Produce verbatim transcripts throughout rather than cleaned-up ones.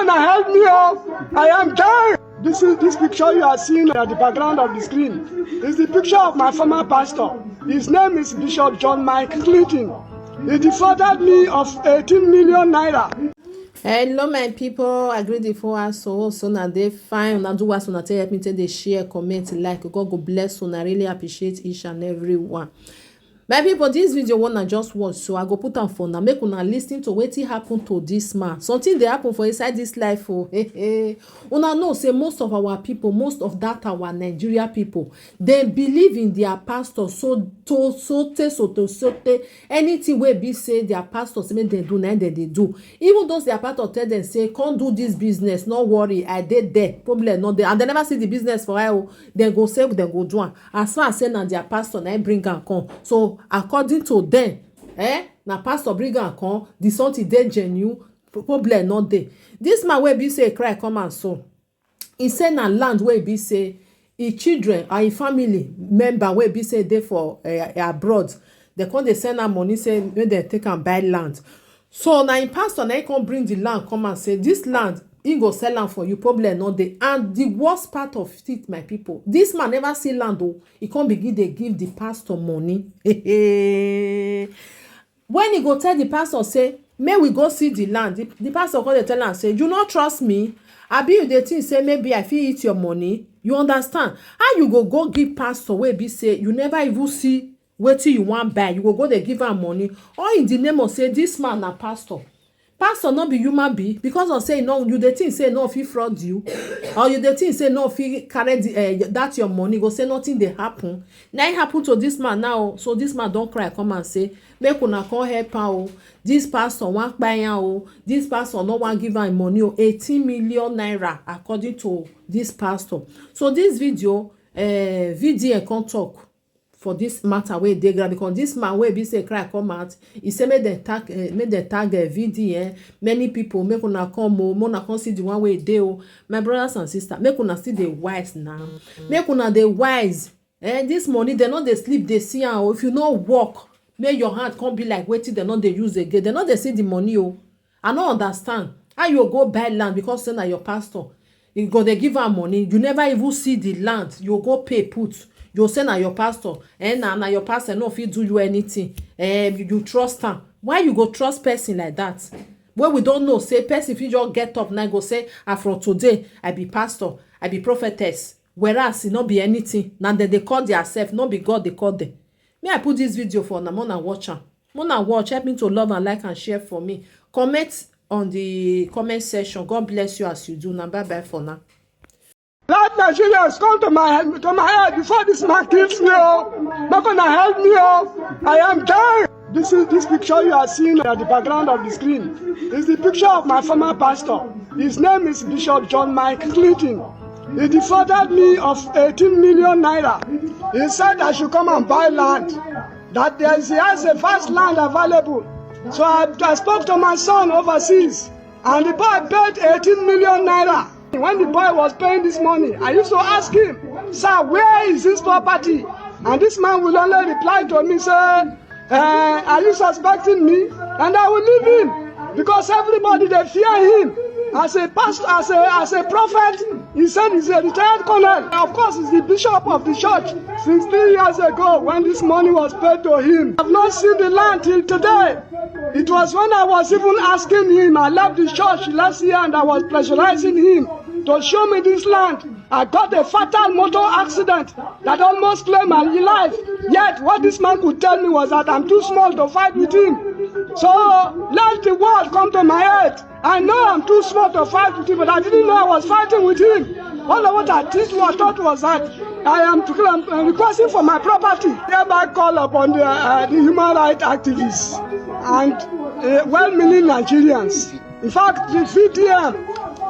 Una help me up. I am dying. This is this picture you are seeing at the background of the screen. Is the picture of my former pastor. His name is Bishop John Mike Clinton. He defrauded me of eighteen million naira. Hello, my people. I greet the four so so na dey fine. Una do what una take help me take dey share, comment, like. God go bless una. I really appreciate each and every one. My people, this video wey una just watch, so I go put am for una. Make una listen to wetin happen to this man. Something dey happen for inside this life o. Hey, hey. Una know say most of our people, most of that our Nigeria people, dem believe in their pastor so to so tey so to so tey, anything wey be say their pastor say make dem do, na im dem dey do. Even those their pastor tell dem say, "Come do this business, no worry, I dey there, problem no dey," and dem never see the business for eye o, dem go say dem go do am. As far as say na their pastor na im bring am come, so according to dem, eh, na pastor bring am come, the something dey genuine, problem no dey. This man wey be say cry come out so, he say na land wey be say him children and him family member wey be say dey for, eh, abroad, dem come dey send am money say make dem take am buy land. So na him pastor na him come bring the land come and say, "This land, he go sell am for you, problem no dey." And the worst part of it, my people, this man never see land o. He come begin dey give the pastor money. When he go tell the pastor say, "Make we go see the land," the, the pastor come dey tell am say, "You no trust me? Abi you dey think say maybe I fit eat your money?" You understand? How you go go give pastor wey be say you never even see wetin you wan buy, you go go dey give am money, all in the name of say this man na pastor? Pastor no be human being? Because of say no, you dey think say no fit fraud you, or you dey think say no fit carry the, uh, that your money go say nothing dey happen. Na it happen to this man now. So this man don cry come and say, "Make una come help am o. This pastor wan kpai am o. This pastor no wan give am money o." Eighteen million naira, according to this pastor. So this video, uh, V D N come talk for this matter wey dey ground, because this man wey be say cry come out, he say make dem tag, uh, make dem tag, uh, V D N, many people, make una come o, make una come see the one wey dey o. My brothers and sisters, make una still dey wise now. Make una dey wise. Eh, this money, dem no dey sleep, dey see am o. If you no work, make your hand come be like wetin dem no dey use again. Dem no dey see the money o. I no understand how you go buy land because say na your pastor. You go dey give am money. You never even see the land. You go pay put. You say na your pastor. Eh, na, na your pastor no fit do you anything. Eh, you, you trust am. Why you go trust person like that? Wey we don know say person fit just get up now go say, "Ah, from today, I be pastor, I be prophetess." Whereas e no be anything. Na dem dey call their self, no be God dey call them. Me, I put this video for una, una watch am. Una watch, help me to love and like and share for me. Comment on the comment section. God bless you as you do. Now, bye bye for now. Let Nigerians come to my to my aid before this man kills me. Oh, make una help me. Oh, I am dying. This is this picture you are seeing at the background of the screen. Is the picture of my former pastor. His name is Bishop John Mike Clinton. He defrauded me of eighteen million naira. He said I should come and buy land. That there is, he has a vast land available. So I, I spoke to my son overseas, and the boy paid eighteen million naira. When the boy was paying this money, I used to ask him, "Sir, where is this property?" And this man will only reply to me, say, "Eh, are you suspecting me?" And I will leave him, because everybody dey fear him. As a pastor, as a as a prophet, he said he's a retired colonel. Of course, he's the bishop of the church. Since three years ago, when this money was paid to him, I've not seen the land till today. It was when I was even asking him, I left the church last year and I was pressurizing him to show me this land. I got a fatal motor accident that almost claimed my life. Yet what this man could tell me was that I'm too small to fight with him. So let the world come to my aid. I know I'm too small to fight with him, but I didn't know I was fighting with him. All of what I did, what I thought was that I am, I'm requesting for my property. Hereby call upon the, uh, the human rights activists and, uh, well-meaning Nigerians. In fact, the V D M,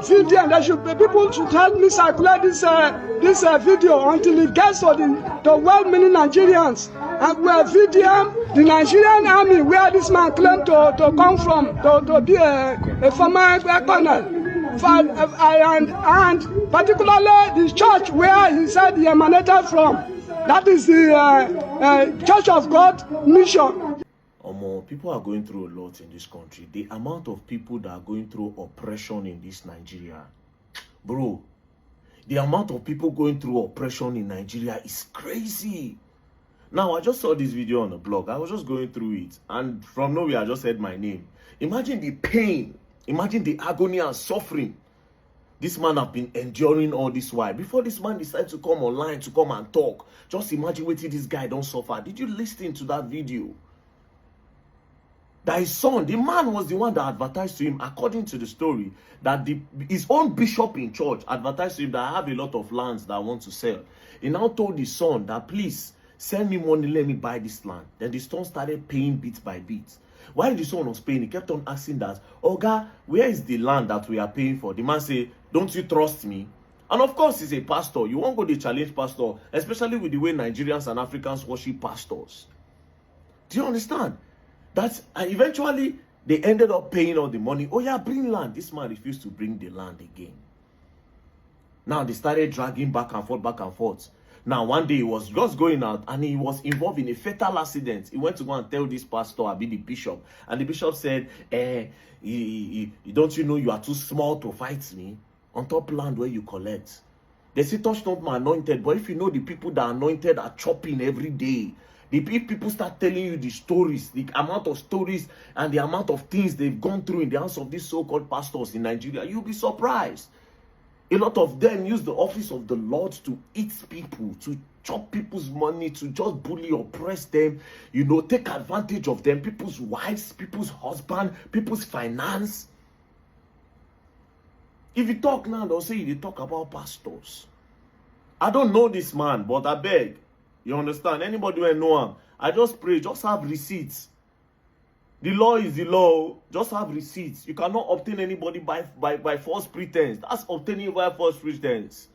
V D M, they should, the people should help me circulate this, uh, this, uh, video until it gets to the, the well-meaning Nigerians. And where V D M, the Nigerian army, where this man claimed to, to come from, to, to be a, a former colonel. For, uh, and, and particularly the church where he said he emanated from. That is the, uh, uh, Church of God Mission. Omo, People are going through a lot in this country. The amount of people that are going through oppression in this Nigeria, bro, the amount of people going through oppression in Nigeria is crazy. Now, I just saw this video on the blog. I was just going through it, and from nowhere, I just heard my name. Imagine the pain. Imagine the agony and suffering this man have been enduring all this while. Before this man decided to come online to come and talk, just imagine wetin this guy don suffer. Did you listen to that video? That his son, the man was the one that advertised to him, according to the story, that the, his own bishop in church advertised to him that I have a lot of lands that I want to sell. He now told his son that, "Please, send me money, let me buy this land." Then the son started paying bit by bit. While the son was paying, he kept on asking that, "Oga, where is the land that we are paying for?" The man say, "Don't you trust me?" And of course, he's a pastor. You won't go to challenge pastor, especially with the way Nigerians and Africans worship pastors. Do you understand? That, uh, eventually, they ended up paying all the money. "Oh yeah, bring land." This man refused to bring the land again. Now they started dragging back and forth, back and forth. Now, one day he was just going out and he was involved in a fatal accident. He went to go and tell this pastor, abi the bishop, and the bishop said, "Eh, he, he, he, don't you know you are too small to fight me on top land where you collect?" They say, "Touch not my anointed." But if you know the people that anointed are chopping every day, the pe- people start telling you the stories, the amount of stories and the amount of things they've gone through in the hands of these so-called pastors in Nigeria, you'll be surprised. A lot of them use the office of the Lord to eat people, to chop people's money, to just bully, oppress them, you know, take advantage of them, people's wives, people's husband, people's finance. If you talk now, they'll say you dey talk about pastors. I don't know this man, but I beg, you understand? Anybody wey know am, I just pray, just have receipts. The law is the law. Just have receipts. You cannot obtain anybody by, by, by false pretense. That's obtaining by false pretense.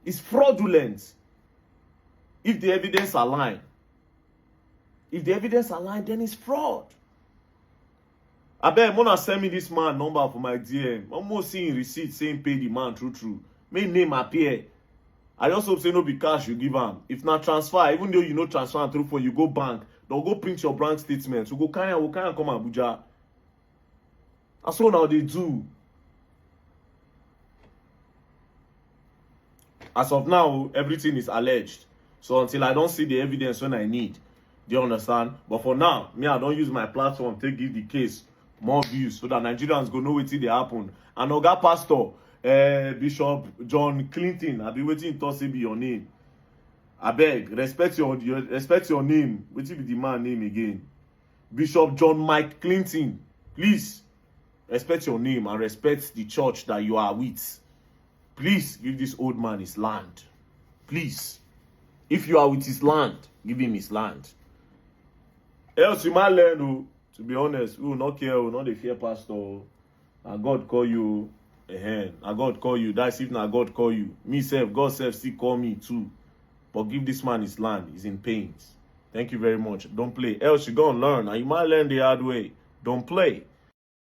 It's fraudulent. If the evidence align, if the evidence align, then it's fraud. Abeg, una send me this man number for my D M. Almost seeing receipt saying pay the man true true. Make name appear. I just hope say no be cash you give am. If na transfer, even though you no transfer am through phone, you go bank. They'll go print your bank statement. So go carry am, go carry am come Abuja. That's what now they do. As of now, everything is alleged. So until I don't see the evidence when I need, do you understand? But for now, me, I don't use my platform to give the case more views so that Nigerians go know wetin dey happen. And Oga Pastor, eh, Bishop John Clinton, I be waiting to say be your name. I beg, respect your, your respect your name. Wetin be the man name again? Bishop John Mike Clinton. Please respect your name and respect the church that you are with. Please give this old man his land. Please. If you are with his land, give him his land. Else you might learn, oh, to be honest, we will not care, we will not dey fear pastor, oh. Na God call you. Ehen, na God call you. That's if na God call you. Me sef, God sef still call me too. But give this man his land. He's in pains. Thank you very much. Don't play. Else you go and learn. And you might learn the hard way. Don't play.